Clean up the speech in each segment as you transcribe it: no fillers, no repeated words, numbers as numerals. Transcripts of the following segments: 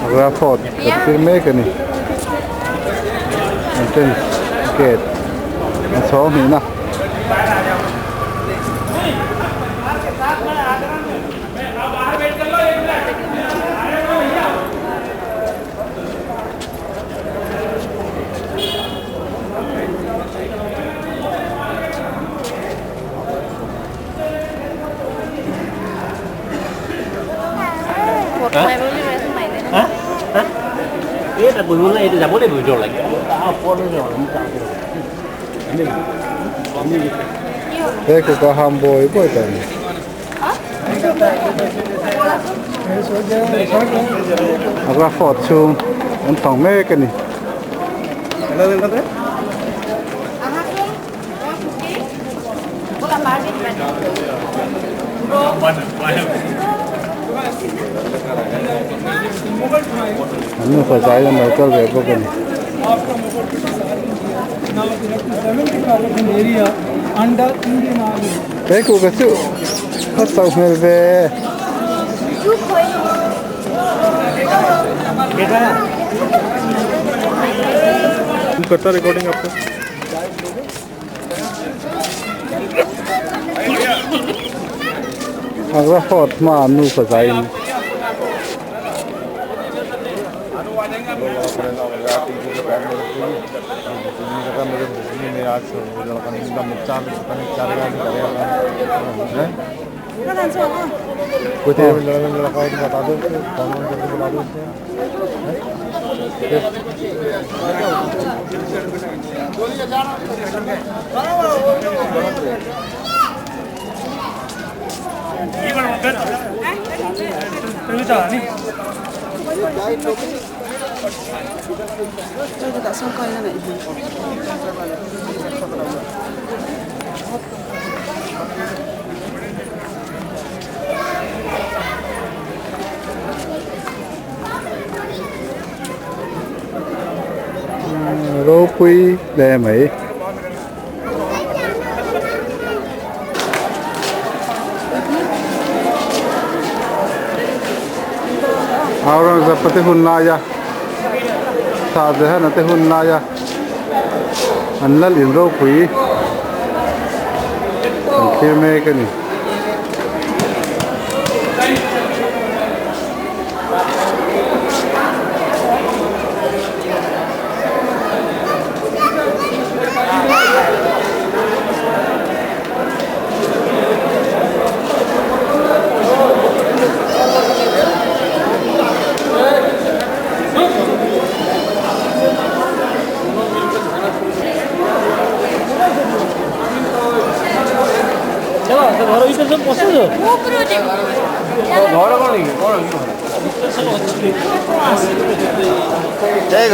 Agra Fort kan tir mek a ni. Entrance gate a chhawng hnihna. He kuka ham bawi bawi ta ni. Agra Fort chhung an thawng mek a ni. An nufa zai an lo kal ve bawk a ni. He kuhka chu a chauh hmel ve. Agra Fort hma nu ka zai in. Ropui hle mai. Aurangzeb te hun laia Shah Jahan te hun laia an lal in ropui an thlir mek a ni.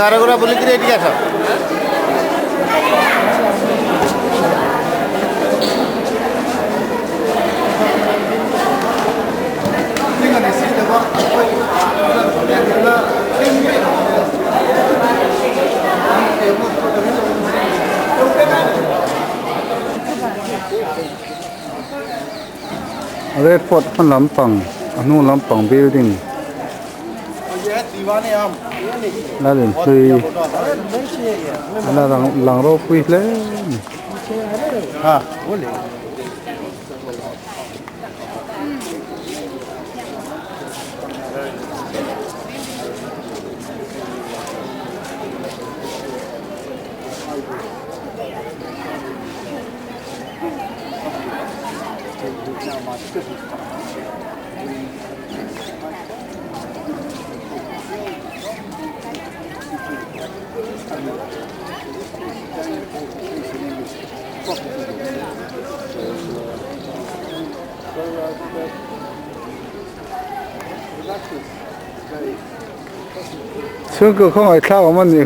ଘର ଘର ବୁଲିକିରି ଏଠିକି ଆସ। Red Fort hma lampang a hnung lampang building la in hlui a la lang ropui hle a ni. Chhungkaw khawngaih thlak awm a ni.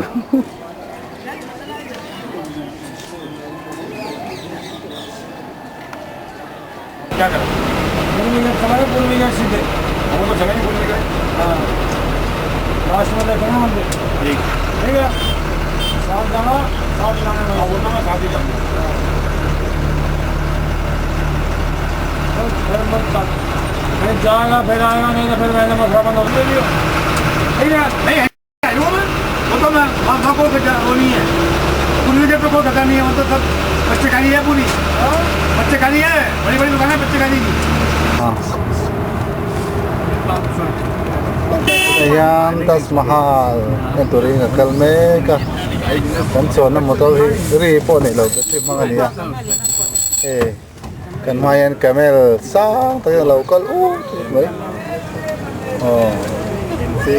Hian Taj Mahal en turin a kal mek a kan chuanna motor hi ri pawh neih loh battery hmang a ni a hei kan hmaah hian camel sang tak hian a lo kal ut ut mai aw. You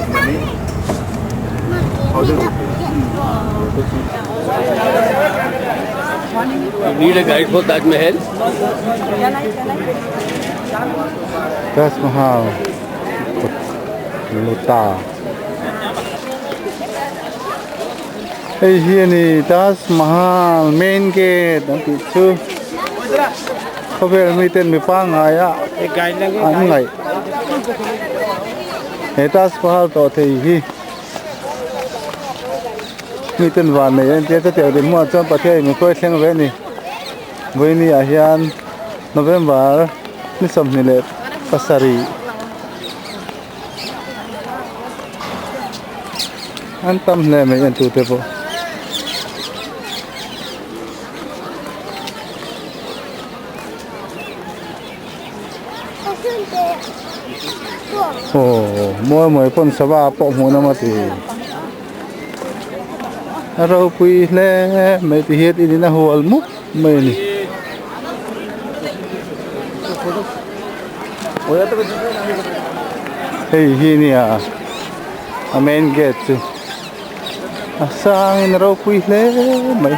need a guide for Taj Mahal? Taj Mahal kawt luta hei hi a ni Taj Mahal main gate an tih chu khawvel miten mi pangngai a an ngaih he Taj Mahal tawh thei hi. Miten van nei an tia chutiang ding hmuh ah chuan Pathian in min hruai thleng ve a ni. Vawiini ah hian November ni 27 an tam hle mai en tute pawh. Aw mawi mawi pawn sava pawh hmuh nawm a ti a ropui hle mai ti hian in in a hual mup mai a ni. Hei hi nia a main gate chu a sangin a ropui hle mai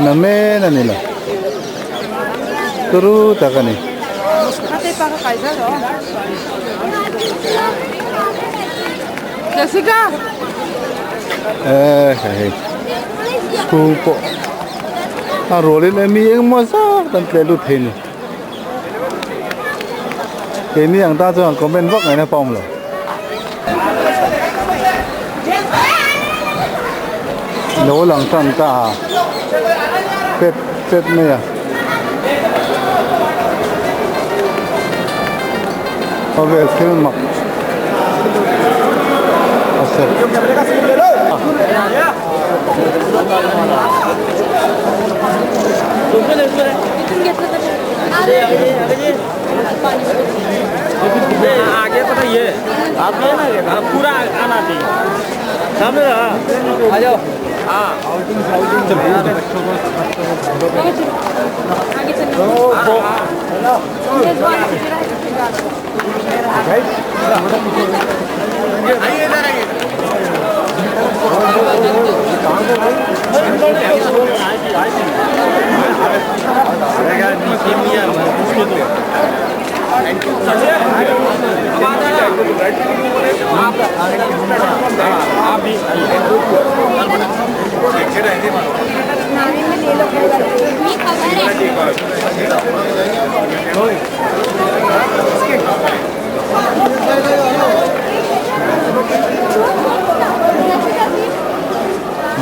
namen a ni lo turu tak a ni. Eh hei school pawh a rualin emi engemaw zat an tleh lut thei a ni keini ang tan chuan comment vak ngaihna pawh a awm lo. Lo lang tan ta a pet pet mai a khawvel thil mak a serh.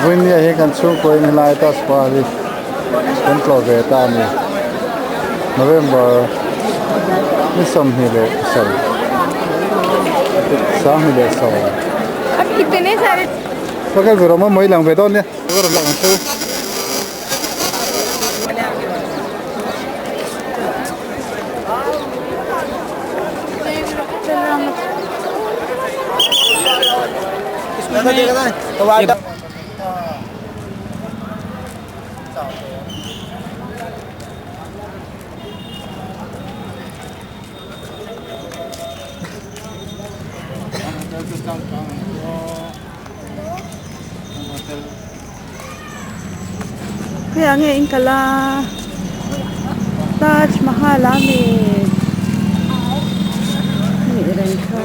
Vawinia hi kan chhungkaw in helai Taj Mahal hi kan tlawh ve ta a ni November ni 27 2020. Pakhat ve rawh maw mai lang ve dawn nia. Ka rawn lang ang chu. Khawiah nge in kal a Taj Mahal a mi nih reng kha.